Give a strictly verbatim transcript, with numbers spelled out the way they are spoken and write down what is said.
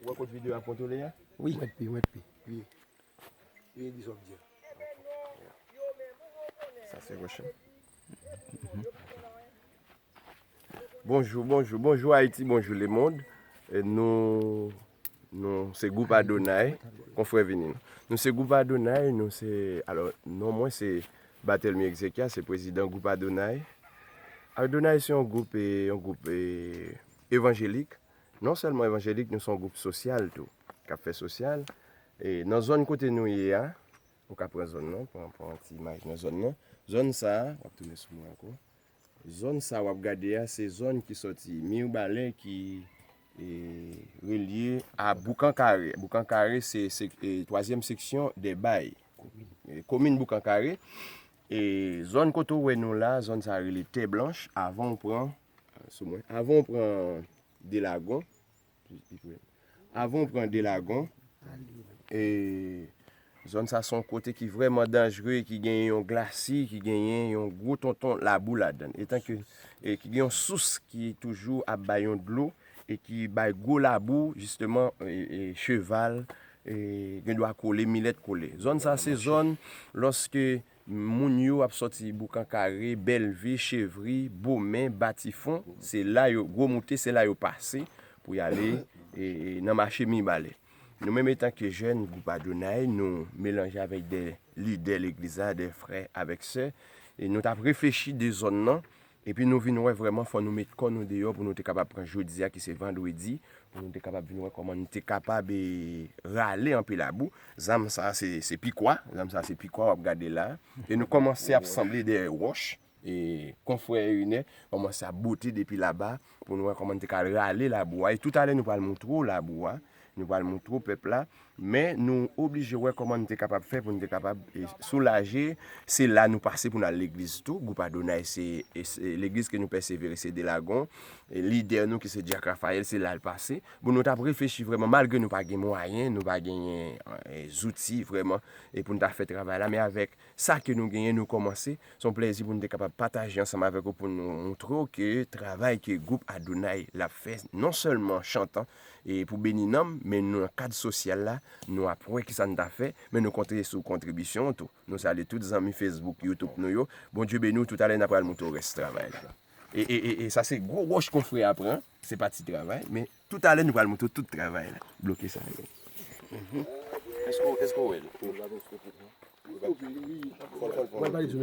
Ou wè kot videyo a kontwole a? Wi. Mwen pi, mwen pi. Wi. Wi, di sa w ap di a. Sa se Rochen. Bonjou, bonjou, bonjou Ayiti, bonjou lemonn. E nou, nou se gwoup Adonay, konfrè vini non. Nou se gwoup Adonay, nou se, alò, non mwen se Barthélemy Exekia, se prezidan gwoup Adonay. Adonay se yon gwoup, e, yon gwoup, e, evanjelik. Non sèlman evanjelik, nou se yon gwoup sosyal tou, k ap fè sosyal. E nan zòn kote nou ye a, ou ka pran zòn nan, pran, pran yon ti imaj nan zòn nan. Zòn sa a, w ap tounen sou mwen ankò. Zòn sa a w ap gade a, se zòn ki sòti Mibalè ki, e, relye a Boukan Kare. Boukan Kare se, se, e, twazyèm seksyon dè Bay. E, komin Boukan Kare. E zòn kote w wè nou la, zòn sa a rele Tè Blanch. Avan w pran, sou mwen, avan w pran Delagon, avan w pran Delagon, e zòn sa se yon kote ki vrèman danjre, ki genyen yon glasi, ki genyen yon gwo tonton labou ladan l. Etan ke, e ki gen yon sous ki toujou ap bay yon dlo, e ki bay gwo labou, jisteman, e, e cheval, e gen dwa kole, milèt kole. Zòn sa se zòn, lòske moun yo ap sòti Boukan Kare, Bèlve, Chevri, Bomen, Batifon, se la yo, Gwo Moute, se la yo pase pou y ale, e, e, nan mache Mibalè. Nou menm etan ke jèn gwoup Adonay, nou melanje avèk de lidè legliz la, de frè avèk sè, e nou t ap reflechi de zòn nan, epi nou vin wè vrèman fò nou met kò nou deyò pou nou te kapab pran jodi a ki se vandredi, pou nou te kapab vin wè kòman nou te kapab, e, rale anpe labou. Zam sa se, se pikwa, zam sa se pikwa w ap gade la. E nou kòmanse ap sanble dèyè wòch. E konfrè Erinè kòmanse ap bote depi laba pou nou wè kòman nou te ka rale labou a. E toutalè nou pral montre w labou a, nou pral montre w pèp la. Men nou oblije wè kòman nou te kapab fè pou nou te kapab, e, soulaje. Se la nou pase pou n al legliz tou. Gwoup Adonay se, e, se legliz ke nou pèsevere, se Delagon. E lidè nou ki se Dyak Rafayèl, se la l pase. Bon, nou t ap reflechi vrèman, malgre nou pa gen mwayen, nou pa genyen, e, zouti vrèman, e pou n ta fè travay la, men avèk sa ke nou genyen, nou kòmanse. Se yon plèzi pou nou te kapab pataje ansanm avèk ou, pou nou montre w ke travay ke gwoup Adonay l ap fè, non sèlman chantan e pou beni nanm, men nou nan kad sosyal la, nou ap wè kisa n ta fè, men nou konte sou kontribisyon w tou. Nou salye tout zanmi Facebook, YouTube nou yo. Bondye beni w, toutalè n ap pral montre w rès travay la. E, e, e, e sa se gwo wòch konfrè a pran, se pa ti travay, men toutalè nou pral montre w tout travay la. Bloke sa yo. Èske w, èske w wè l? Fò l, fò l, fò l.